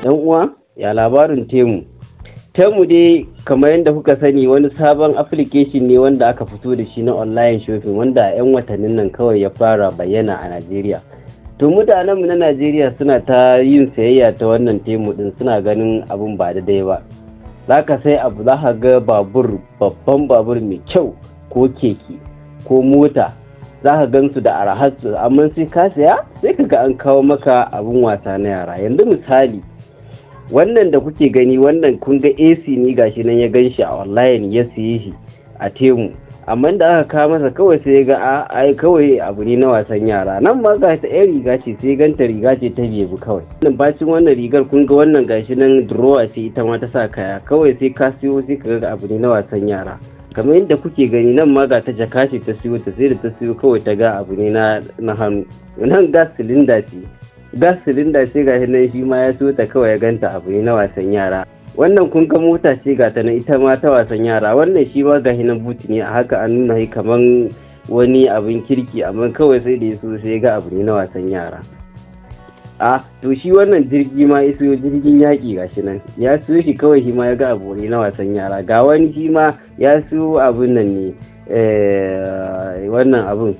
Dan uwa, ya labarin Temu? Temu dai, kamar yadda kuka sani, wani sabon application ne wanda aka fito da shi na online shopping, wanda a 'yan watannin nan kawai ya fara bayyana a Najeriya. To, mutanenmu na Najeriya suna ta yin sayayya ta wannan Temu din, suna ganin abun ba daidai ba. Za ka sai abu, za ka ga babur, babban babur mai kyau, ko keke ko mota, za ka gan su da araharsu, amma sai ka saya, sai ka ga an kawo maka abun wasa na yara. Yanzu misali wannan da kuke gani, wannan kun ga AC ne, gashi nan ya gan shi a online ya siye shi a Temu, amma da aka kawo masa kawai sai ya ga a ai kawai abu ne na wasan yara. Nan ma ga ta yan riga ce, sai ganta riga ce ta bebu kawai. Wannan bacin wannan rigar, kun ga wannan gashi nan drawer ce ita ma ta sa kaya, kawai sai ka siyo sai ka ga abu ne na wasan yara. Kamar yadda kuke gani, nan ma ga ta jaka ce ta siyo ta, sai da ta siyo kawai ta ga abu ne na hannu. Nan gas cylinder ce, gas cylinder ce, gashi nan shi ma ya siyo ta, kawai ya ganta abu ne na wasan yara. Wannan kun ga mota ce, ga ta nan ita ma ta wasan yara. Wannan shi ma gashi nan boot ne, a haka an nuna shi kaman wani abin kirki, amma kawai sai da ya so sai ga abu ne na wasan yara. A to, shi wannan jirgi ma ya siyo, jirgin yaƙi, gashi nan ya siyo shi, kawai shi ma ya ga abu ne na wasan yara. Ga wani shi ma ya siyo abun nan ne, wannan abun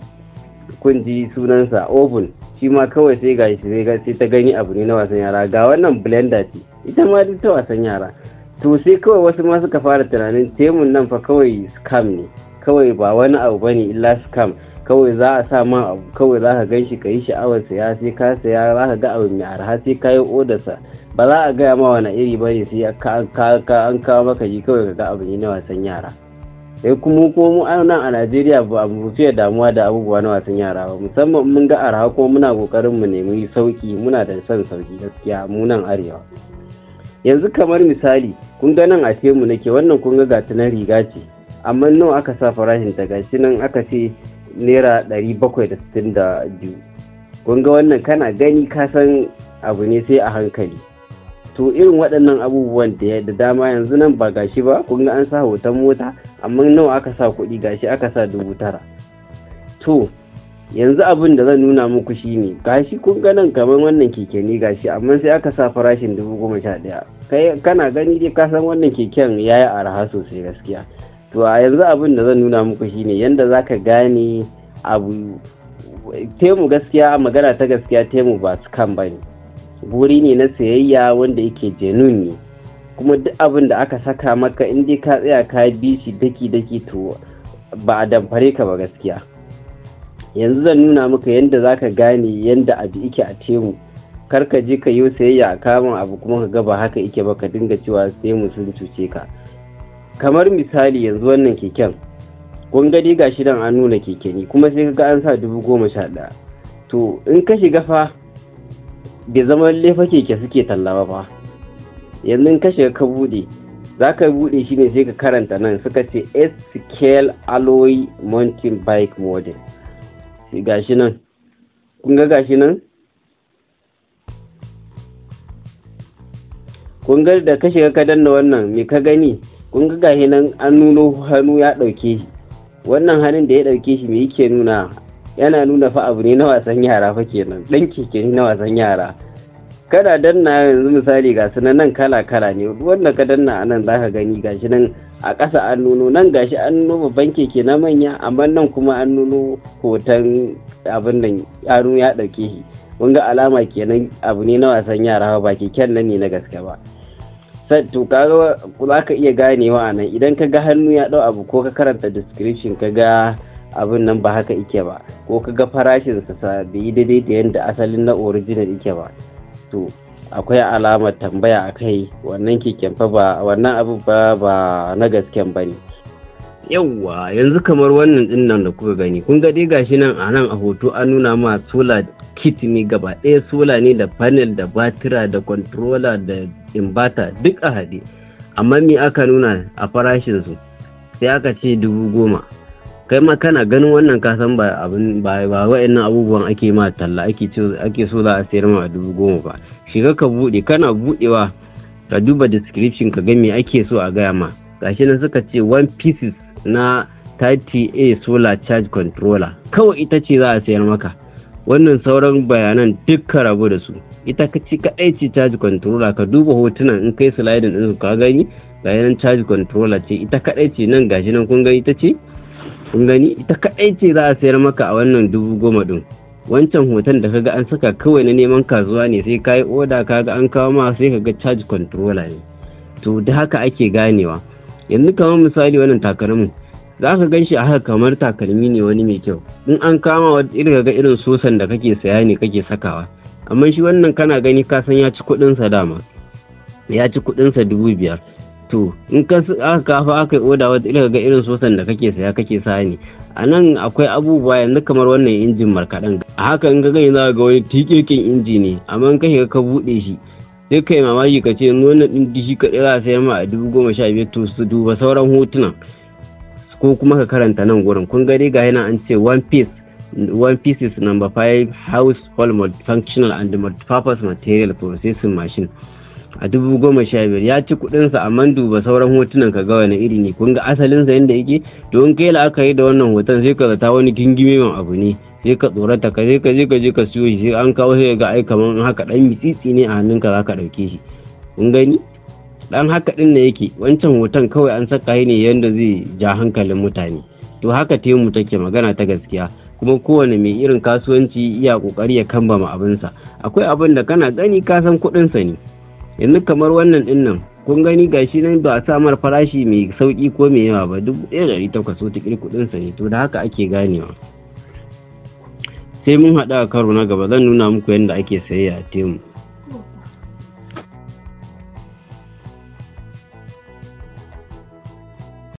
kun ji sunansa oven, shi ma kawai sai ga shi sai ta gani abu ne na wasan yara. Ga wannan blender ce, ita ma duk ta wasan yara. To, sai kawai wasu ma suka fara tunanin Temun nan fa kawai scam ne, kawai ba wani abu bane illa scam. Kawai za a sa ma abu, kawai za ka gan shi ka yi sha'awar saya, sai ka saya za ka ga abu mai arha, sai ka yi odarsa ba za a gaya ma wani iri ba ne, sai an kawo maka shi kawai ka ga abu ne na wasan yara. Sai kuma mu nan a Najeriya ba mu fiye damuwa da abubuwa na wasan yara ba, musamman mun ga arha, kuma muna kokarin mu nemi sauki, muna da son sauki gaskiya mu nan arewa. Yanzu kamar misali, kun ga nan a Temu nake, wannan kun ga gata nan riga ce, amma nawa aka sa farashin ta? Gashi nan aka ce ₦762. Kun ga wannan, kana gani ka san abu ne sai a hankali. To, irin waɗannan abubuwan da dama. Yanzu nan ba gashi ba, kun ga an sa hoton mota, amma nawa aka sa kuɗi? Gashi aka sa 9,000. To, yanzu abin da zan nuna muku shine, gashi kun ga nan kamar wannan keke ne, gashi, amma sai aka sa farashin 11,000. Kai kana gani dai ka san wannan keken ya yi arha sosai gaskiya. To, a yanzu abin da zan nuna muku shine yanda zaka gane abu Temu. Gaskiya, magana ta gaskiya, Temu ba scam ba ne, guri ne na sayayya wanda yake genuine ne, kuma duk abin da aka saka maka, in dai ka tsaya ka bi shi daki daki, to ba a damfare ka ba gaskiya. Yanzu zan nuna maka yanda zaka gane yanda abu yake a Temu, kar ka je ka yi sayayya a kamun abu kuma ka ga ba haka yake ba, ka dinga cewa Temu sun cuce ka. Kamar misali yanzu wannan keken, kun gani, gashi nan an nuna keke ne, kuma sai ka ga an sa 11,000. To, in ka shiga fa, bai zama lefa keke suke talla ba fa. Yanzu in ka shiga ka bude, za ka bude shi ne sai ka karanta nan, suka ce S scale alloy mountain bike model. Gashi nan, kun ga gashi nan, kun ga da ka shiga ka danna wannan, me ka gani? Kun ga gashi nan an nuno hannu ya ɗauke shi. Wannan hannun da ya ɗauke shi, me yake nuna? Yana nuna fa abu ne na wasan yara fa kenan, ɗan keke ne na wasan yara. Kana danna yanzu misali, ga su nan kala kala ne, wanda ka danna a nan zaka gani, gashi nan a ƙasa an nuno nan, gashi an nuno babban keke na manya, amma nan kuma an nuno hoton abin nan, hannu ya ɗauke shi. Kun ga alama kenan abu ne na wasan yara, ba keken nan ne na gaske ba. To, kaga za ka iya ganewa a nan, idan ka ga hannu ya ɗau abu, ko ka karanta description ka ga abin nan ba haka ike ba, ko ka ga farashin sa bai yi daidai da yadda asalin na original ike ba, to akwai alamar tambaya a kai. Wannan keken fa ba wannan abu ba, ba na gasken ba ne. Yauwa, yanzu kamar wannan din nan da kuka gani, kun ga dai gashi nan a nan a hoto an nuna ma solar kit ne gaba ɗaya, solar ne da panel da batira da controller da inverter duk a haɗe, amma me aka nuna a farashin su? Sai aka ce 10,000. Kai ma kana ganin wannan ka san ba abin ba wa'annan abubuwan ake ma talla, ake so za a sayar ma a 10,000 ba. Shiga ka buɗe, kana buɗewa ka duba description ka ga me ake so a gaya ma. Gashi nan suka ce one pieces na 30A solar charge controller kawai ita ce za a sayar maka. Wannan sauran bayanan duk ka rabu da su. Ita ka ci kaɗai ce charge controller. Ka duba hotunan, in kai sliding ɗin ka gani, ga nan charge controller ce, ita kaɗai ce nan. Gashi nan, kun gani, ita ce. Kun gani, ita kaɗai ce za a sayar maka a wannan 10,000 ɗin. Wancan hoton da kaga an saka kawai na neman kasuwa ne. Sai kayi oda, kaga an kawo ma, sai kaga charge controller ne. To, da haka ake ganewa. Yanzu kamar misali wannan takalmin, za ka gan shi a haka kamar takalmi ne wani mai kyau. In an kama wata irin, ga irin sosan da kake saya ne kake sakawa. Amma shi wannan kana gani ka san ya ci kuɗinsa dama, ya ci kuɗinsa 5,000. To, in ka aka kafa aka yi oda, wata irin ga irin sosan da kake saya kake sa ne. A nan akwai abubuwa, yanzu kamar wannan injin markaɗen. A haka in ka gani, za ga wani tiƙeƙin inji ne, amma in ka shiga ka buɗe shi, sai kai mamaki, ka ce wannan ɗin dishi kaɗai za a sayar ma a 15,000. To, su duba sauran hotunan ko kuma ka karanta nan gurin. Kun gani, ga yana an ce one piece, one pieces number 5 household multifunctional and multipurpose material processing machine a 15,000. Ya ci kuɗinsa, amma duba sauran hotunan ka ga wani iri ne. Kun ga asalinsa yadda yake. To, in kai la'akari da wannan hoton, sai ka zata wani gingime abu ne, sai ka tsorata, ka je ka je ka je ka siyo shi. Sai an kawo, sai ga ai kaman haka dan mitsitsi ne a hannunka za ka ɗauke shi. Kun gani, dan haka din ne yake. Wancan hoton kawai an saka ne yanda zai ja hankalin mutane. To, haka Temu take, magana ta gaskiya. Kuma kowane mai irin kasuwanci iya kokari ya kambama abinsa. Akwai abin da kana gani ka san kuɗinsa ne. Yanzu kamar wannan din nan, kun gani, gashi nan ba a samar farashi mai sauki ko mai yawa ba, 1,800, wata kuɗinsa ne. To, da haka ake ganewa. Sai mun haɗu a karo na gaba, zan nuna muku yadda ake sayayya a Temu.